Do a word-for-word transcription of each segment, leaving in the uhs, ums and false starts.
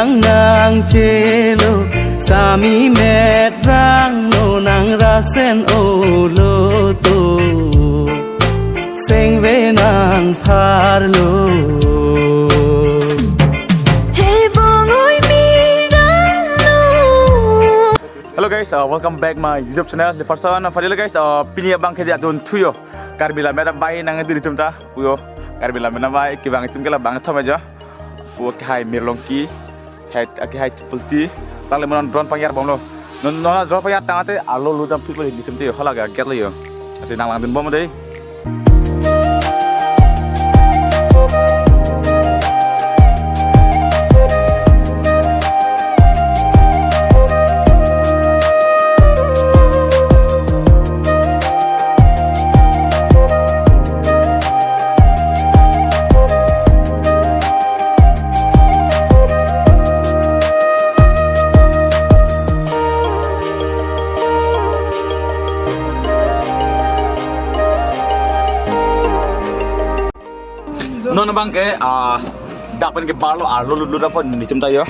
Nang chelo sami met rang no nang rasen olo to sengve nang pharlo. Hey bongoi mirang no. Hello guys, uh, welcome back my YouTube channel. The first one, Fadil guys, uh, pini abang ke dia don thuyo. Karbi Lammet abai nang diri tum ta puyo. Karbi Lammet abai kevang itum ke la bangkethom aja. Pu ke hai Mirlongki, hai ke hai Triple T. Tang le mo non drone pangyar bomlo. Non non drone pangyar tangte arlo ludam thik lo itum te hala ga get lo yo. Lasi nang langdun bom dei. Non abang ke, ah, dak pen ke barlo arlo lut lut apot nitum ta yo.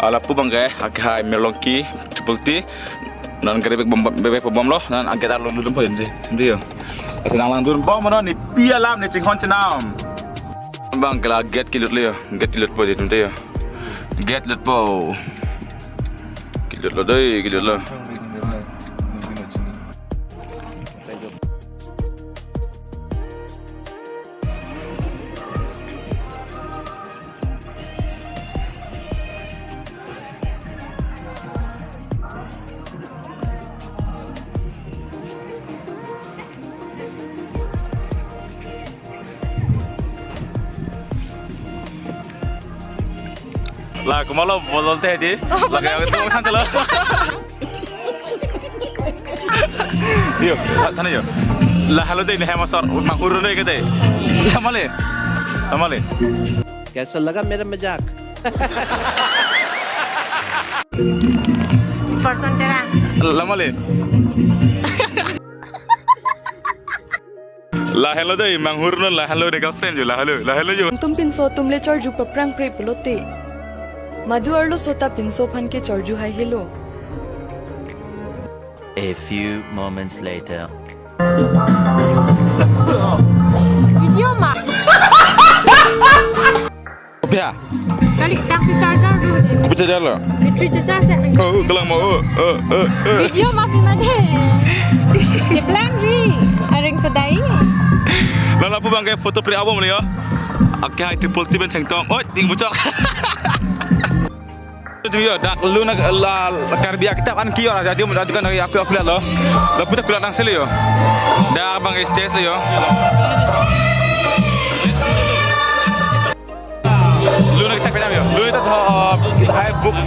Ah, lapu abang ke, ah, ke hai Mirlongki, Triple T. Non gari bek bom bek bek bom lo, non aget arlo lut lut apot nitum ta yo. Lasi nang langdun bom non ne pi alam ne chinghon chenam. Abang ke la get kelut lo yo, get kelut po nitum ta yo. Get lut po. Kelut lo dei, kelut lo. La, komatlo bolol te di. Oh, la, bolol kayak te. Itu kan lo. Yo, tha-, thana yo. Lahelo dei ne hem asor, manghur lo ke dei. Lama le. Lama le. कैसा लगा मेरा मजाक? Person tera. Lama le. Lahelo dei, manghur non lahelo dei girlfriend yo, lahelo, lahelo yo. Tum pinso atum le charju paprang pre pulote. Madu arloso ta pinso aphan ke charju haihelo. A few moments later. Video ma. Kopya? Kali taksi charger tu. Kopya charger lo? Battery charger se. Oh, kelang mo. Oh, oh, oh, oh. Video ma pi ma de. Keplang ri. Areng sedai. Lapu abang ke photo pre album le yo. Ake hai Triple T pen thengtong. Oi, ding bucok. Itu yo, dak lu nak la, la Karbi akitap an kiyor aja dia mudah kan aku aku lihat lo. Lapu ta kulat nang sele yo. Dak abang stage le yo. Lu nak tak pinam yo. Lu itu tho kita hai book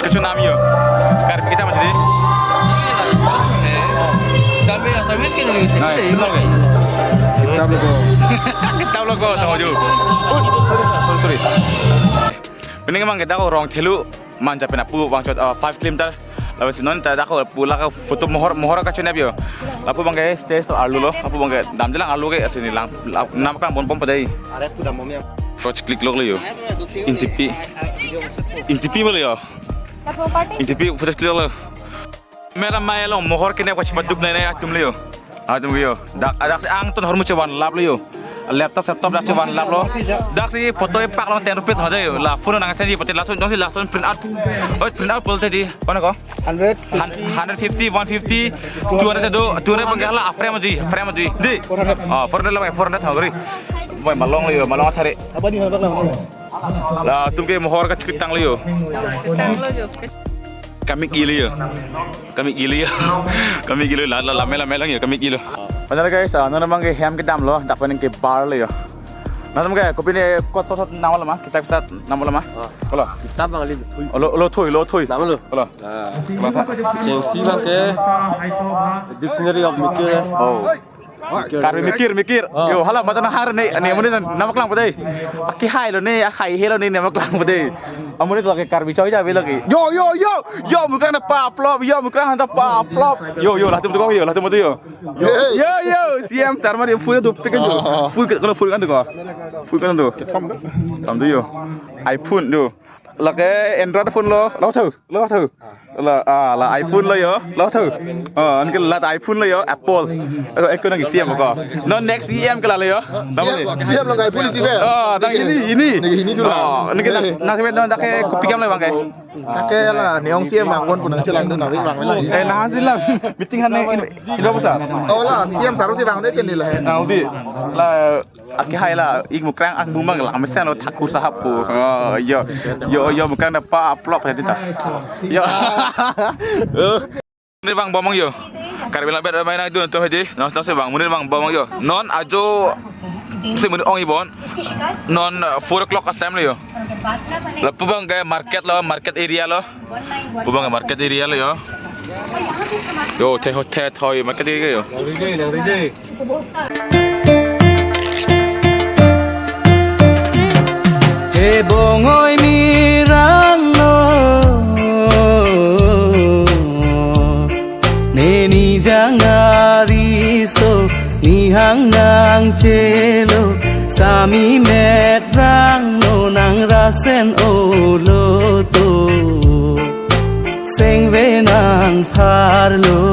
kecunam yo. Karbi kita masih di. Kami asal miskin ni. Nah, betul kan? Kita logo. Kita logo tahu jo. Oh, sorry, sorry. Pini abang ke dak rong thelu manja pena pu abang chot, uh, five kilometer. Lalu si non ta dak pu la photo mohor mohor kachun yo. Lapu abang ke stage to arlo lo, lapu abang ke damdelang arlo ke asini lang la-, nam kang bon pom padai. Are pu dam mom ya. Torch click lok le yo. Intipi. Intipi bole yo. Intipi photo click lo. Mera mai along mohor kene pachima duk nai nai atum le yo. Atum yo. Dak dak si angton hormu chevan lap le yo. Laptop laptop dak chevan lap lo. Dak si photo epak long ten rupees haja yo. La phone nang send photo lason jongsi lason print out. Oi print out pulote di. Kona ko? Hundred fifty. Hun-, hundred fifty, one fifty, two hundred do, two hundred abang ke hala frame di, frame di. Di. Four hundred. Ah, four hundred la, four hundred hagri. Boy malong le yo, malong athare. Apa di mana bang? Latum ke mohor kachikitang le yo. Tang lo yo. Kami gili yo. Kami gili yo. Kami gili la la la mela mela yo kami gili. Panal guys, ah, non abang ke hem kedam lo, dak pen ke bar le yo. Nanam ke kopi ne kot sot sot nama lama, kita bisa nama lama. Oh. Kalau kita bang ali thui. Lo lo thui, lo thui. Nama lo? Kalau. Ah. Kalau tak. Yang si abang ke Dictionary of Mikir. Oh. Mikir. Karbi mikir, mikir. Oh. Yo, hala mata nahar ne, ne muni nama kelang padai. Aki hai lo ne, akhai he lo ne, nama kelang padai. Amuni to ke Karbi choi ja be lagi. Yo, yo, yo, yo, mukrang na paplop, yo, mukrang na paplop. Yo, yo, latum tu yo, latum tu yo. Yo, yo, C M Sarma dia full tu pick tu. Oh. Full kalau full kan tu ko. Full kan tu. Tam tu yo. iPhone tu. Lake Android phone lo, lo tho, lo tho. La, ah, la iPhone lo yo, lo tho. Oh, anke la iPhone lo yo, Apple. Ako, ako nang C M ko. Non next C M ke lalo yo. Nama ni? C M, C M lo iPhone isi be. Oh, nang ini, ini. Nang ini tu la. Oh, nang kita, nang sebet non dak ke kopi kam le bang ke. Dak ke la, neong C M bang kon punang chelang dun abi bang la. Eh, nahan sila meeting han ne, ini, ini apa sa? Oh la, C M saru si bang de ten di la. Nah, udi. La, aki hai la, ik mukrang ak bumang la, mesen lo Thakur sahab pu. Oh, yo, yo, yo, mukrang da pa aplok ya tita. Yo. Eh. Monit vang bomang yo. Karbi la bet main itu tuh di. Non, non si vang, monit vang bomang yo. Non ajo si monit ong ibon. Non, uh, four o'clock a time lo yo. Lapu bang ke market lo, market area lo. Pu bang ke market area lo yo. Yo, the ho the thoi market area yo. He bongoi mirang no, neni jangari so nihang nang chelo, sami met rang no nang rasen olo to, sengve nang pharlo.